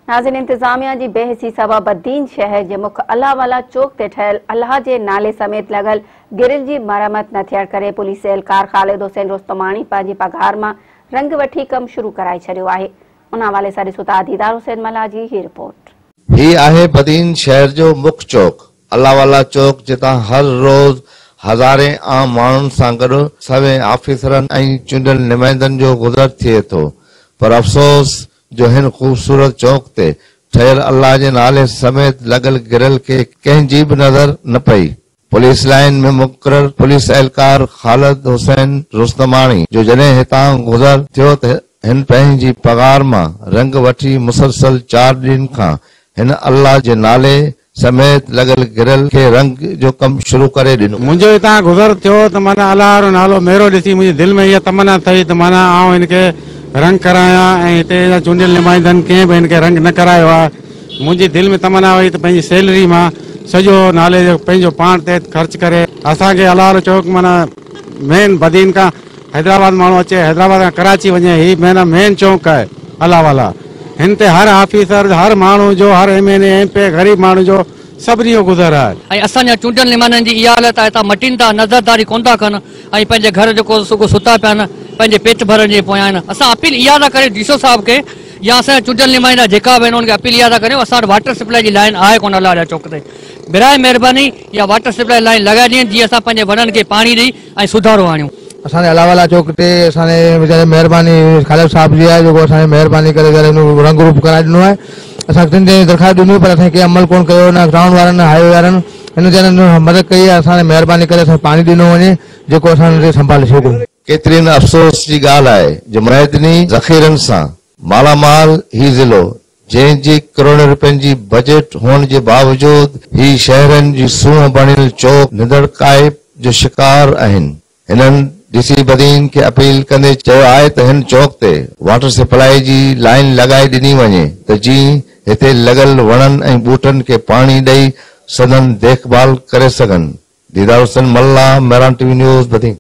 ناظرين انتظاميا جي بيحسي سبب بدين شهر جي مک الله والا چوڪ تي ٺهيل الله جي نالي سميت لڳل گرل جي مرمت نه ٿيڻ ڪري پوليس اهلڪار خالد حسين رستماڻي پنهنجي پگهار مان رنگ وٺي ڪم شروع ڪرائي ڇڏيو آهي. ان حوالي سان ڏسو ٿا ديدار حسين ملاح جي هي رپورٽ. هي آهي بدين شهر جو مک چوڪ الله والا چوڪ جتان هر روز هزارين عام ماڻهن سان گڏ سوين آفيسرن ۽ چونڊيل نمائندن جو گذر ٿئي ٿو پر افسوس جو هن خوبصورت چوڪ تي ٺهيل الله جي نالي سميت لڳل گرل کي ڪنهن جي به نظر نه پئي. پوليس لائين ۾ مقرر پوليس اهلڪار خالد حسين رستماڻي جو جڏهن هتان گذر ٿيو ته هن پنهنجي پگهار مان رنگ وٺي مسلسل چار ڏينهن کان هن الله جي نالي سميت لڳل گرل کي رنگ جو ڪم شروع ڪري ڏنو. منهنجو هتان گذر ٿيو ته معنيٰ الله وارو نالو ميرو ڏسي منهنجي دل ۾ اها تمنا ٿي ته معنيٰ آئون هن کي رنگ ڪرايان ۽ هتي جا چونڊيل نمائندن ڪنهن به هن کي رنگ نه ڪرايو آهي. منهنجي دل ۾ تمنا هئي ته پنهنجي سيلري مان سڄو نالي جو پنهنجو پاڻ تي خرچ ڪري اسان کي الله وارو چوڪ معنيٰ مين بدين کان حيدرآباد ماڻهو اچي حيدرآباد کان ڪراچي وڃي هي معنيٰ مين چونڪ آهي الله والا هن تي هر آفيسر هر ماڻهو جو هر M N A M P A غريب ماڻهو جو سڀني جو گذر آهي. ۽ اسان جا چونڊيل نمائندن جي اها حالت آهي ته مٽين ٿا نظرداري ڪونه ٿا ڪن ۽ پنهنجي گهر جيڪو سو ستا پيا آهن پنهنجي پيٽ ڀرڻ جي پويان آهن اسان اپيل اها ٿا ڪريون ڊي سي او صاحب کي يا اسان جا چونڊيل نمائندا جيڪا به آهن انهن کي اپيل اها ٿا ڪريون اسان وٽ واٽر سپلائي جي لائين آهي ڪونه الله جا چوڪ تي براء مهرباني اها واٽر سپلائي لائين لڳائي ڏين جيئن اسان پنهنجي وڻن کي پاڻي ڏئي ۽ سڌارو آڻيون. اسان جي الله والا چوڪ تي اسان جي ويچاري مهرباني خالد صاحب جي آهي جيڪو اسان جي مهرباني ڪري ويچاري رنگ روپ ڪرائي ڏنو آهي اسان ٽن ڏينهن جي درخواست ڏني پر اسان کي ڪنهن عمل ڪونه ڪيو نه ٽائون وارن نه هاء وي وارن هن ويچارن مدد ڪئي آهي اسان جي مهرباني ڪري اسان کي پاڻي ڏنو وڃي جيڪو اسان کي سنڀالي سگهون. ڪيتري نه افسوس جي ڳالهه آهي جو معدني ذخيرن سان مالا مال هي ضلعو جنهن جي ڪروڙين روپين جي بجيٽ هئڻ جي باوجود هي شهرين جي سونهن بڻيل چوڪ نڌڻڪائپ جو شڪار آهن. هنن ڊي سي بدين کي اپيل ڪندي چيو آهي ته هن چوڪ تي واٽر سپلائي جي لائين لڳائي ڏني وڃي ته جيئن هتي لڳل وڻن ۽ ٻوٽن کي پاڻي ڏئي سندن ديک ڀال ڪري سگهن. Didar Hussain Mallah, Mehran T V news, Badin.